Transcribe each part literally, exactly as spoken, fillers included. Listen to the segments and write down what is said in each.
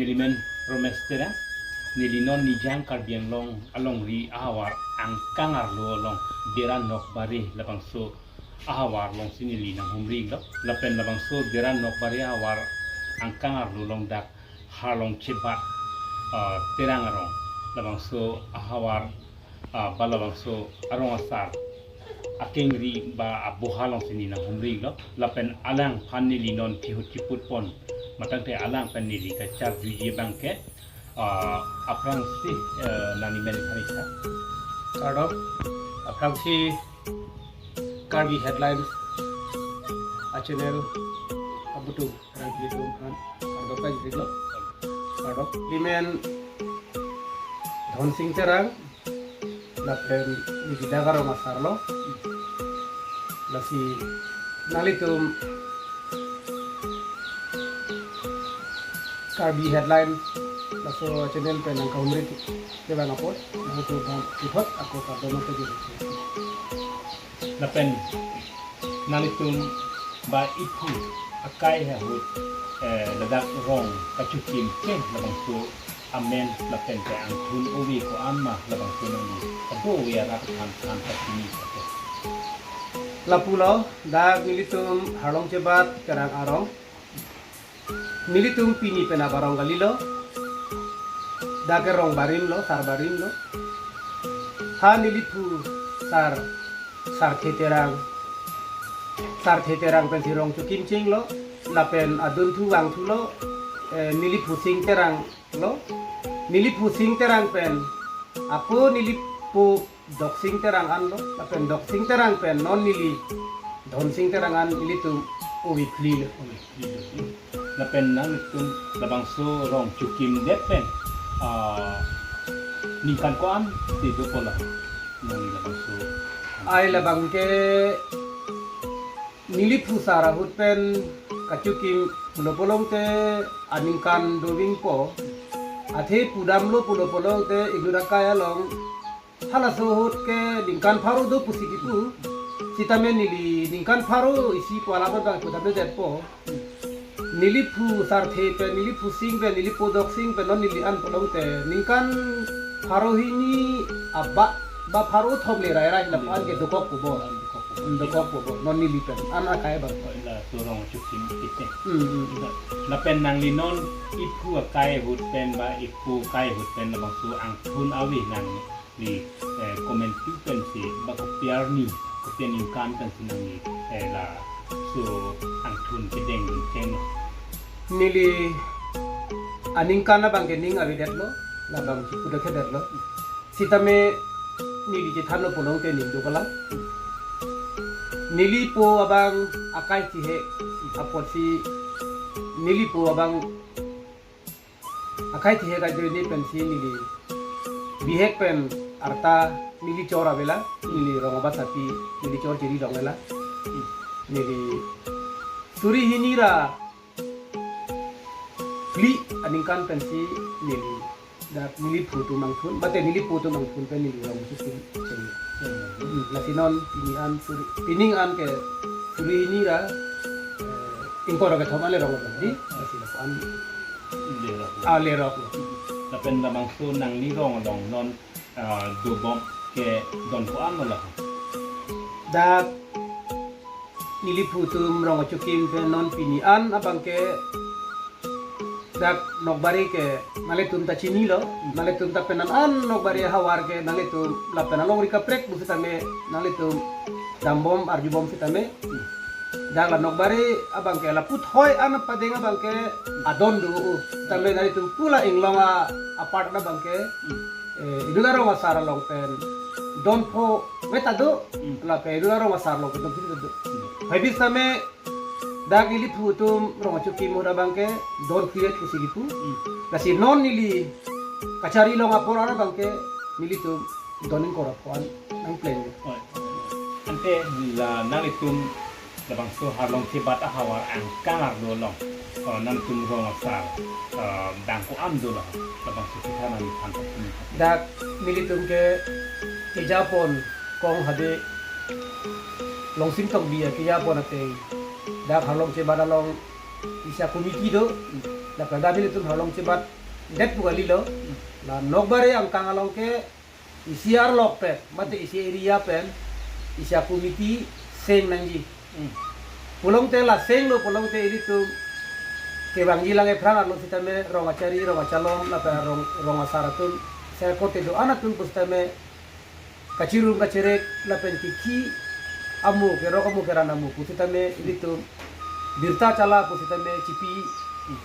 Nelimen Romesh Terang, neli non Nijang Karbi Anglong alongri ahavar angkang arlo along Dera Nokbari labangso ahavar alongsi neli nanghumri lo. Lapen labangso Dera Nokbari ahavar angkang arlo along dak Harlong Chebat, ah, Terang arong, labangso ahavar, ah, ba labangso arong asar akengri ba aboha alongsi neli nanghumri lo. Lapen alangphan neli non chihut chiput pon, matangte alang pen neli kacharjuji abangke, ah, aphrangsi, eh, nangli men kharisa. Kardom, aphrangsi Karbi Headlines a-channel abutum rang kili tum an kardom kajirlo. Kardom. Nelimen Dhonsing Terang, lapen neli dak arong asar lo. Lasi nanglitum Karbi Headline laso channel pen nangkahumri kevang apot, nanglitum aphan puthot ako kardom kajir. Lapen nanglitum ba iphu akai ahut, eh, ladak rong kachukim ke labangso amen lapen ke angthun ove ko-an ma labangso nangli ado ove arat than than pachini kate. Lapulo, dak nelitum Harlong Chebat Terang arong. Nelitum pini pen abarong kalilo. Dak ke rong barim lo, sar barim lo. Ha neliphu sar, Sarthe Terang. Sarthe Terang pensi rong chukim chenglo. Lapen adunthu vangthulo, eh, neliphu Sing Terang lo. Neliphu Sing Terang pen apo nelipo Doksing Terang an lo, lapen Doksing Terang pen non neli Dhonsing Terang an, nelitum ove phli lo. Lapen nanglitum labangso rong chukim det pen, ah, ningkan ko-an si dopo la? Nang labangso. Ai labang ke neliphu sar ahut pen kachukim pulo pulote aningkan dovingpo. Athe pudamlo pulo pulote inut akai along halaso ahut ke ningkan pharo do pusi kipu. Sitame neli ningkan pharo isi pu alam abang pudam detpo. Neliphu Sarthe pen, neliphu Sing pen, nelipo Doksing pen non neli an pulote ningkan pharo hini abak ba pharo thom le rai rai lapu-an ke dokok pu bo. Dokok pu bo non neli pen an akai abang. Laso rong chukim kite. Hmm, hmm. Lapen nangli non iphu akai ahut pen ba ipo akai ahut pen labangso angthun ave nangli, eh, komantu pensi ba kopi arni, kopi aningkan pensi nangli, eh, laso angthun kedeng cheng? Neli aningkan abang ke ning avedetlo, labang si puda kedetlo. Sitame neli chethanlo pulote ning do kalang. Nelipo abang akai chihek apotsi, nelipo abang akai chihek ajoine pensi neli bihek pen arta neli chor avela, neli rong abasapi, neli chor chiri dong avela. Neli suri hini ra phli aningkan pensi neli dak neliphu atum angthun, mate nelipo atum angthun pen neli rong chukim cheng. Hmm, lasi non pini an suri, pining an ke suri hini ra, eh, ingkoi ra kethom an le rong abang di, lasi lapu-an. Lerok. Ah, lerok. Lapen labangso nangli rong along non, ah, dobom ke don ko-an lo? Dak neliphu atum rong achukim pen non pini an abang ke dak Nokbari ke nanglitum ta chinilo, nanglitum ta penan an Nokbari havar ke nanglitum lapen alongri kaprek pusitame nanglitum dambom arjubom sitame. Dak la Nokbari abang ke la puthoi an padeng abang ke adon do, sitame nanglitum pula inglong a, apart na abang ke, eh, inut arong asar along pen don pho meta do, lapen inut arong asar along pen don pho do. Hai bis tame dak neliphu atum rong achukim ahut abang ke don phli pusi kipu. Hmm. Lasi non neli kachari long apor an abang ke nelitum don ingkoi ra pho an nangpleng. Oi. Ante la nanglitum labangso Harlong Chebat ahavar angkang arlo along, eh, nangtum rong asar, eh, bang ko-an do la, labangso chethan nangthan. Dak nelitum ke kejapon kong hade Longsing Tokbi akejapon ateng dak Harlong Chebat along isi a-committee do. Dak dak nelitum Harlong Chebat det pu kalilo. La Nokbare angkang along ke isi arlok pen, mate isi area pen, isi a-committee seng nangji. Hmm. Pulote la senglo pulote ilitum kevangji lang ephrang arlo sitame rong achari, rong achalong, lapen rong, rong asar atum, seko te do-an atum pusitame kachirum kachirek lapen kikhi amu kerok amu keran amu pusitame ilitum birta chala pusitame chipi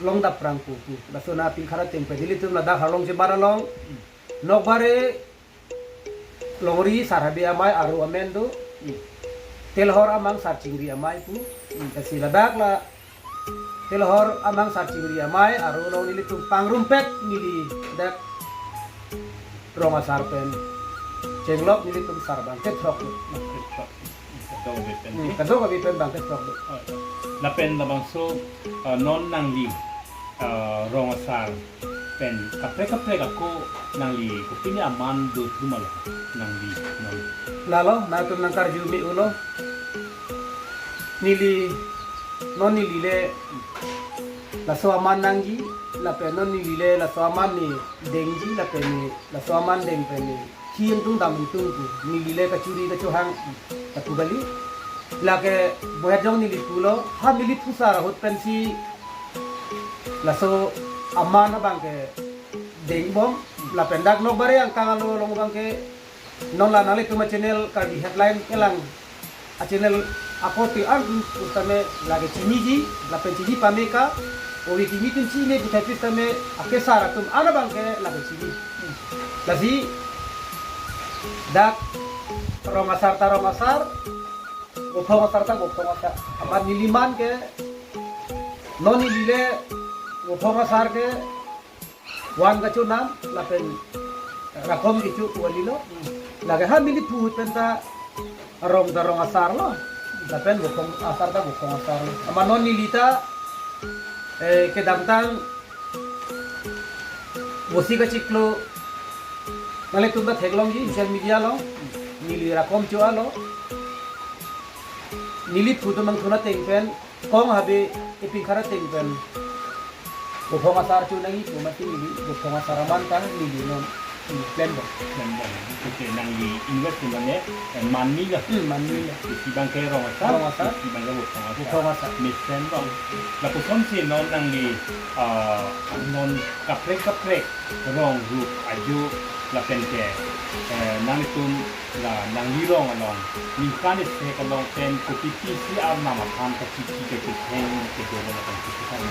longdap prang pu pu. Laso na Pinkharat ateng pen ilitum ladak Harlong Chebat along Nokbare longri sar habe amei aro amen do. Telhor amang sar chingri amei pu. Lasi ladak la Telhor amang sar chingri amei aro along nelitum pangrumpet neli dak rong asar pen chenglok nelitum sar bangkethok. Kadokave pen Hmm, ke? Kadokave pen bangkethok. Oh, oh. Lapen labangso, uh, non nangli, uh, rong asar pen kaprek kaprek ako nangli kopine aman do thumalo nangli non. Lalo, nangtum nangkarju me-olo. Neli, non neli le laso aman nangji, lapen non neli le laso aman ne dengji, lapen ne laso aman deng pen ne khi ingtung dam ingtung pu, neli le kachuri kachohang, kapu kali. Lake bohet jong neli pulo, ha neli phu sar ahut pensi laso aman abangke dengbom, lapen dak Nokbare angkang alo along abangke non la nanglitum a-channel Karbi Headline kelang a-channel ako te-an pusitame lake chiniji, lapen chini pameka, ove kimi tum chini puthai pusitame akesar atum an abangke lake chini. Lasi dak rong asar ta rong asar, vophong asar ta vophong asar. Amat neli man ke, non neli le vophong asar ke van kachonam lapen rakom kecho pu kalilo. Lake ha neli phu ahut pen ta rong ta rong asar lo, lapen vophong asar ta vophong asar lo. Amat non neli ta, eh, kedamtang vosi kachiklo nanglitum ta theklongji social media along, neli rakom cho-alo. Neli phu atum nangthun ateng pen, kong habe e Pinkharat ateng pen vophong asar cho nangji pu mati neli vophong asar aman ta neli non, hmm, plan bom. Plan bom. Okay, nangli invest mane, eh, manni ga? Hmm, manni ga. Isi abangke rong asar, Rong asar. Isi abangke vophong asar. Vophong asar. Mesen bom. Lapusonsi non nangli, ah, non kaprek kaprek rong rup ajo lapen ke, eh, nangtum la nangli rong along ningkan isi kalong pen kopi pisi arnam aphan kachipi kachitheng kedo lo lapen kachitheng.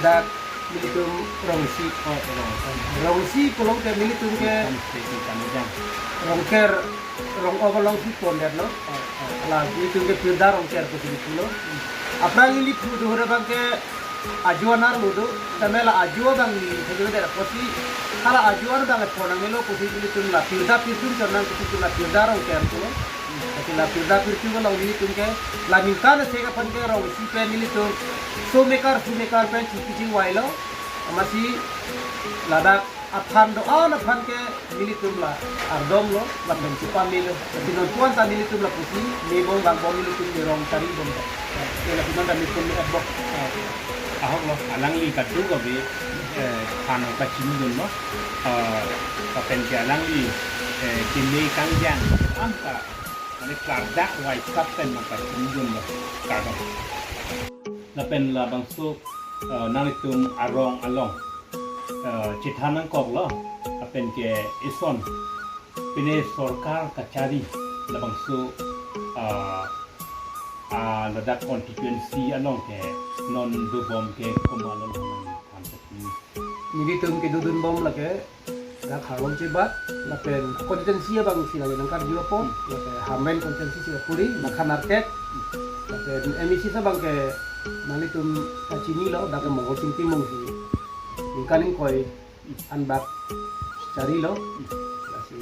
Dak nelitum rong isi. Oh, rong isi. Rong isi pulote nelitum ke Ningkan isi ningkan ejang. Rongker, rong-ok alongsi pondetlo. Oh, oh. La nelitum ke pirda rongker pusi pulo. Aphrang neli phu do hore abangke ajo anar lo do, tame la ajo abang neli thekdunde pusi, hala ajo abang pon nangmelo pusi nelitum la pirda pirtum chonang pusi la pirda rongker pulo. Lasi la pirda pirtum along nelitum ke la ningkan isi aphan ke rong isi pen nelitum so mekar so mekar pen chipi chingvailo. Amatsi ladak aphan do-an aphan ke nelitum la ardom lo, lapen chepame lo. Lasi non puan ta nelitum lapusi mebom vangbom nelitum ne rong charibom. Ke lapunon ta nelitum ne abok. Ahok lo, alangli kadokave, eh, than nangpachinidun lo. Eh, lapen ke alangli, eh, keme kangjang anta, mane klardak wai kap pen nangpachinidun lo. Kardom. Lapen labangso, eh, nanglitum arong along, eh, chethan nangkoklo, lapen ke ison pine sorkar kachari labangso, ah, ah, ladak constituency along ke non dobom ke komat lo nangthan kachini. Nelitum kedodunbom lake dak Harlong Chebat, lapen constituency abang si lake nangkarju apot, lake Hamren constituency si Puri, Makhan Arket, lapen M A C abang ke nanglitum ta chinilo, dak ke Mongol Singpimung si ningkan ingkoi anbak charilo. Lasi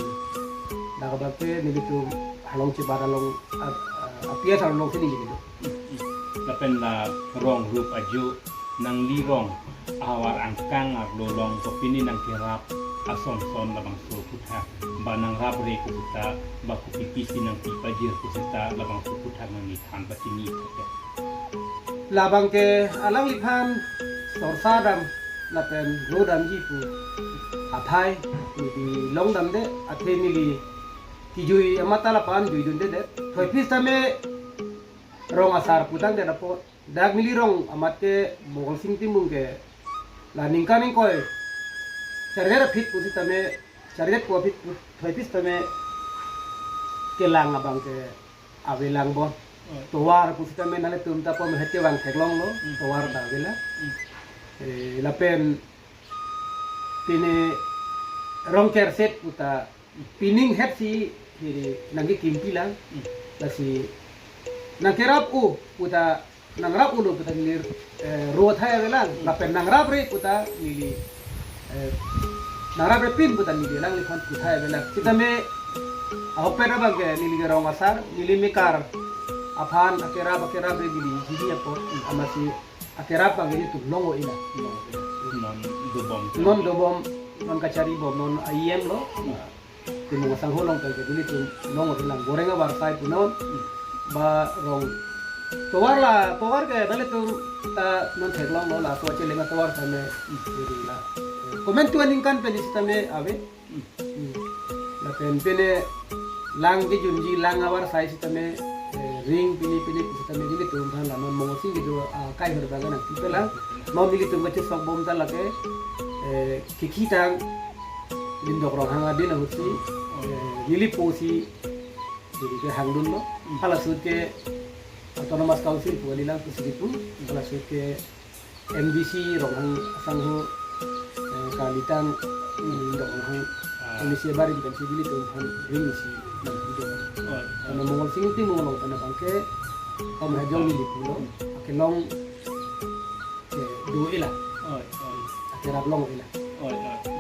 dak abang ke nelitum Harlong Chebat along, a, a, A P S along si neli kedo. Lapen la rong rup ajo nangli rong ahavar angkang arlo along kopine nangkerap ason son labangso aphuthak, ba nangrapre pu seta, ba kopi pisi nangpi pajir pu seta labangso aphuthak nangli than pachini thek. Labang ke alangliphan chorsa dam lapen ro damji pu athai neli longdamde, athe neli kejui amat ta lapu-an juidunde det. Thoiphi sitame rong asar putangdet apot, dak neli rong amat ke Mongolsing Timung ke la ningkan ingkoi chardet aphi pusitame, chardet ko aphi pu, thoiphi sitame kelang abang ke avelang bon. Oh. Tovar pusitame nanglitum ta pon het kevang theklonglo, Hmm. tovar ta avelang. Hmm. Eh, lapen pine rong kerset puta pining hetsi hiri nangkekimpilang. Hmm. Lasi nangkerap-o puta, nangrap-olo puta neli, eh, ro athai avelang, lapen nangrapre puta neli, eh, nangraprepin puta neli alangliphan pu athai avelang. Sitame ahokpet abang ke neli ke rong asar, neli mekar aphan akerap, akerapre neli jiji apot, amatsi akerap abang ke nelitum long-o-ila. Non dobom. Non dobom, non kachari bom, non aiyem lo. Hmm. Timung asangho along pen ke nelitum long-o-ilang, goreng avarsai punon. Hmm. Ba rong tovar la, tovar ke nanglitum ta non theklonglo, laso acheleng atovar sitame, hmm, jadi la. Komantu aningkan pen sitame ave. Hmm. Hmm. Lapen pine lang kejunji, lang avarsai sitame, eh, ring pini pini sitame nelitum aphan la non Mongolsing kedo, ah, kai hor bagan nangpipelang. Non nelitum kachesok bom ta lake, eh, kekhitang Lindok Ronghang adin ahutsi, eh, neli posi, neli ke hangdunlo. Hmm. Hala ahut ke Autonomous Council pu kalilang pusi pu, hala ahut ke M D C Ronghang asangho, eh, kalitang, hmm, Lindok Ronghang, Ah. M D C abarim pensi nelitum aphan ring isi nangpido. Oh, oh. Karena Mongolsing Timung along pen abang ke, Om Hajong neli pulo, akelong, eh, do-ila. Oh, oh. Akerap long-o-ila. Oh, oh.